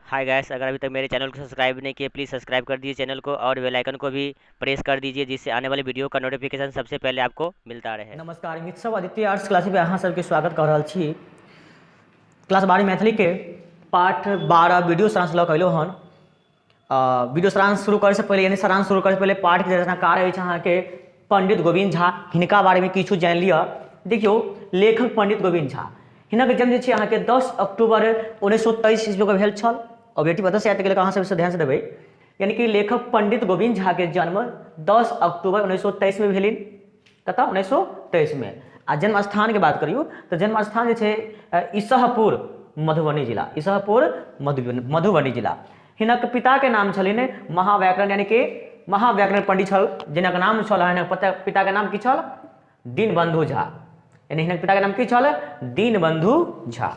Hi guys, अगर अभी तक मेरे चैनल को सब्सक्राइब नहीं किए प्लीज़ सब्सक्राइब कर दीजिए चैनल को और बेल आइकन को भी प्रेस कर दीजिए, जिससे आने वाले वीडियो का नोटिफिकेशन सबसे पहले आपको मिलता रहे। नमस्कार, मित्सव आदित्य आर्ट्स क्लास पे अहाँ सबके स्वागत कर रहल छी। क्लास 12 मैथिली के पाठ 12 वीडियो सारांश लऽ कऽ अयलहुँ हन। वीडियो सारांश शुरू करे से पहले यानी सारांश शुरू करे से पहले पाठ के रचनाकार अछि अहाँके पंडित गोविंद झा, हिनका बारे में किछु जानि लिअ। देखियौ, लेखक पंडित गोविंद झा, हिनक जन्म जे छै अहाँके 10 अक्टूबर 1923 ईस्वी के भेल छल। और बेटी बता से आते अहाँ सबसे ध्यान से देबै, यानी कि लेखक पंडित गोविंद झा के जन्म 10 अक्टूबर 1923 में भेलिन। कतऽ? 1923 में। आ जन्म स्थान के बात करियौ तऽ जन्म स्थान जे छै इसहपुर, मधुबनी जिला, इसहपुर मधुबनी जिला। हिनक पिता के नाम छलनि महाव्याकरण, यानी कि महाव्याकरण पंडित छल, जिनक नाम छल, हिनक पिता के नाम की छल? दीनबंधु झा। यानी हिनक पिता के नाम की छल? दीनबंधु झा।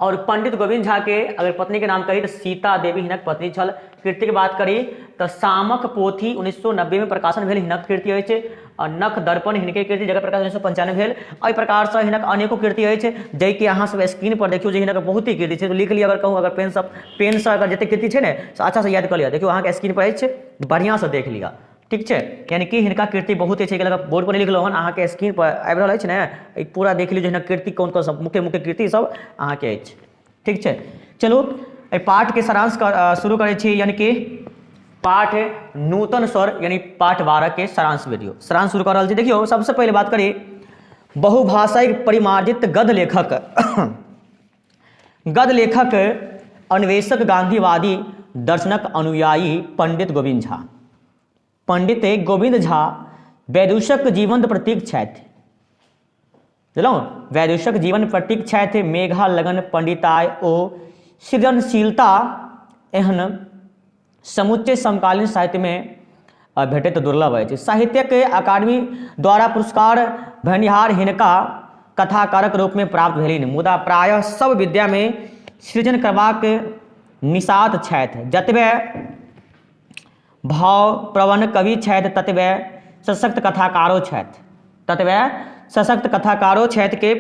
और पंडित गोविंद झा के अगर पत्नी के नाम कही तो सीता देवी हिनक पत्नी छल। कृति के बात करी तो सामक पोथी 1990 में प्रकाशन भेल हिनक कृति अछि। और नख दर्पण हिनके कृति जकर प्रकाशन 1995 भेल। एहि प्रकार से हिनक अनेको कृति अछि, जाहिके अहाँ सब स्क्रीन पर देखियौ जे हिनक बहुत ही कृति छै। तो लिख लिअ, अगर कहूँ अगर पेन से अगर जते कृति छै ने से अच्छा से याद कऽ लिअ। देखियौ अहाँके स्क्रीन पर अछि, बढ़िआँ से देख लिअ, ठीक छै। यानी कि हिनका कृति बहुत अछि, बोर्ड पर नहि लिखलहुँ हन, अहाँके स्क्रीन पर आबि रहल अछि ने, पूरा देख लियौ जे हिनक कृति कोन कोन सब मुख्य मुख्य कृति सब अहाँके अछि, ठीक छै। चलू एहि पाठके सारांश शुरू करै छी, यानी कि पाठ नूतन स्वर यानी पाठ 12 के सारांश वीडियो सारांश शुरू कर रहल छी। देखियौ, सबसे पहिले बात करी बहुभाषायिक परिमार्जित गद्य लेखक गद्य लेखक अन्वेषक गांधीवादी दर्शनक अनुयायी पंडित गोविंद झा। पंडित गोविंद झा वैदुषक जीवंत प्रतीक छथि। बुझलहुँ, वैदुषक जीवन प्रतीक छथि। मेघा लगन पंडिताय ओ सृजनशीलता एहन समुच्चय समकालीन साहित्य में भेटैत दुर्लभ अछि। साहित्यक अकादमी द्वारा पुरस्कार भेनिहार हिनका कथाकारक रूप में प्राप्त भेलिन, मुदा प्रायः सब विद्या में सृजन करबाक निषाद छथि। जतबे भाव प्रवण कवि छथि ततबे सशक्त कथाकारो छथि, ततबे सशक्त कथाकारो छथि के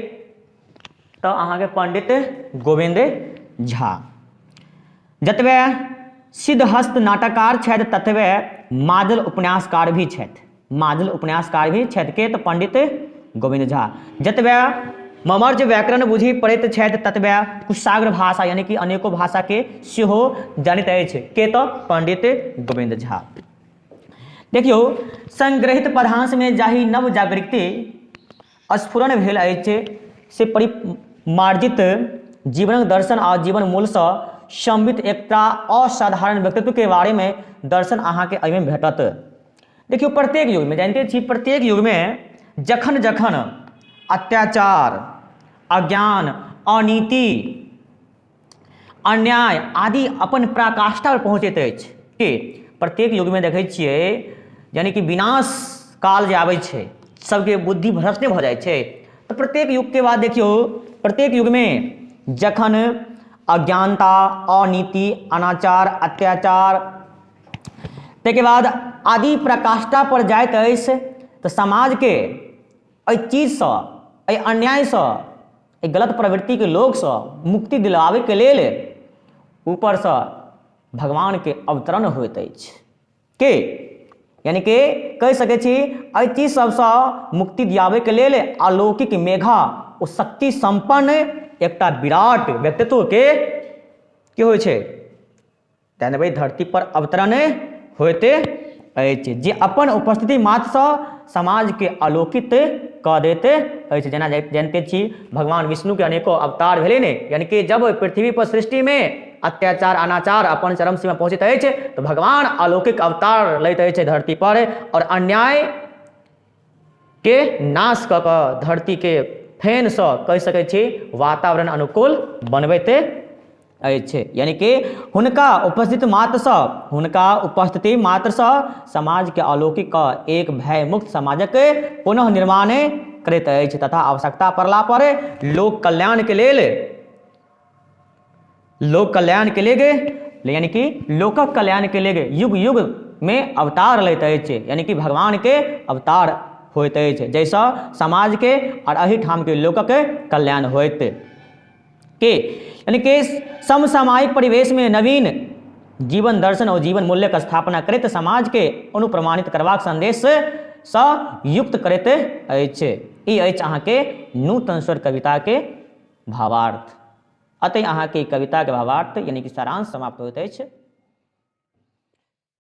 तऽ अहाँके पंडित गोविंद झा। जतबे सिद्धहस्त नाटककार छथि ततबे माजल उपन्यासकार भी छथि, माजल उपन्यासकार भी छथि के तऽ पंडित गोविंद झा। जतबे ममर्ज व्याकरण बुझि पड़ैत छथि ततबे कुशाग्र भाषा यानी कि अनेको भाषा के सेहो जानैत अछि के तऽ पंडित गोविंद झा। देखियौ, संग्रहित पदांश में जाहि नव जागृति स्फुरण भेल अछि से परिमार्जित जीवनक दर्शन आ जीवन मूलसँ सम्मित एकटा असाधारण व्यक्तित्व के बारे में दर्शन अहाँके एहिमे भेटत। देखियौ, प्रत्येक युग में जानते छी, प्रत्येक युग में जखन जखन अत्याचार, अज्ञान, अनीति, अन्याय आदि अपन पराकाष्ठा पर पहुँचैत अछि कि प्रत्येक युग में देखै छियै यानी कि विनाश काल जे आबै छै सबके बुद्धि भ्रष्ट भऽ जाइ छै। तऽ प्रत्येक युग के बाद देखियौ, प्रत्येक युग में जखन अज्ञानता, अनीति, अनाचार, अत्याचार ताहिके बाद आदि पराकाष्ठा पर जाइत अछि तऽ समाजके एहि चीजसँ, एहि अन्यायसँ, एहि गलत प्रवृत्तिके लोकसँ मुक्ति दिलाबैके लेल ऊपरसँ भगवानके अवतरण होइत अछि के यानी कि कहि सकै छी एहि चीज सबसँ मुक्ति दियाबैके लेल अलौकिक मेघा ओ शक्ति सम्पन्न एकटा विराट व्यक्तित्वके की होइ छै तेँ भाई धरती पर अवतरण होइते अछि, जे अपन उपस्थिति मात्रसँ समाजके आलोकित कऽ दैत अछि। जेना जानते छी भगवान विष्णुके अनेको अवतार भेलै ने, यानी कि जब पृथ्वी पर सृष्टिमे अत्याचार अनाचार अपन चरम सीमा पहुँचैत अछि तऽ भगवान अलौकिक अवतार लैत अछि धरती पर और अन्याय के नाश कऽ कऽ धरतीके फेनसँ कहि सकै छी वातावरण अनुकूल बनबैत अछि। यानी कि हुनका उपस्थिति मात्रसँ, हुनका उपस्थिति मात्रसँ समाजके अलौकिक कऽ एक भयमुक्त समाजक पुनः निर्माण करैत अछि तथा आवश्यकता पड़ला पर लोक कल्याणके लेल, लोक कल्याणके लेल यानी कि लोकक कल्याणके लेल युग युग में अवतार लैत अछि, यानी कि भगवानके अवतार होइत अछि, जाहिसँ समाजके आओर एहिठामके लोकक कल्याण होइत। के यानी कि समसामयिक परिवेशमे नवीन जीवन दर्शन और जीवन मूल्यक स्थापना करैत समाजके अनुप्रमाणित करबाक संदेशसँ युक्त करैत अछि। ई अछि अहाँके नूतन स्वर कविताके भावार्थ। अतः अहाँके कविताके भावार्थ यानी कि सारांश समाप्त होइत अछि।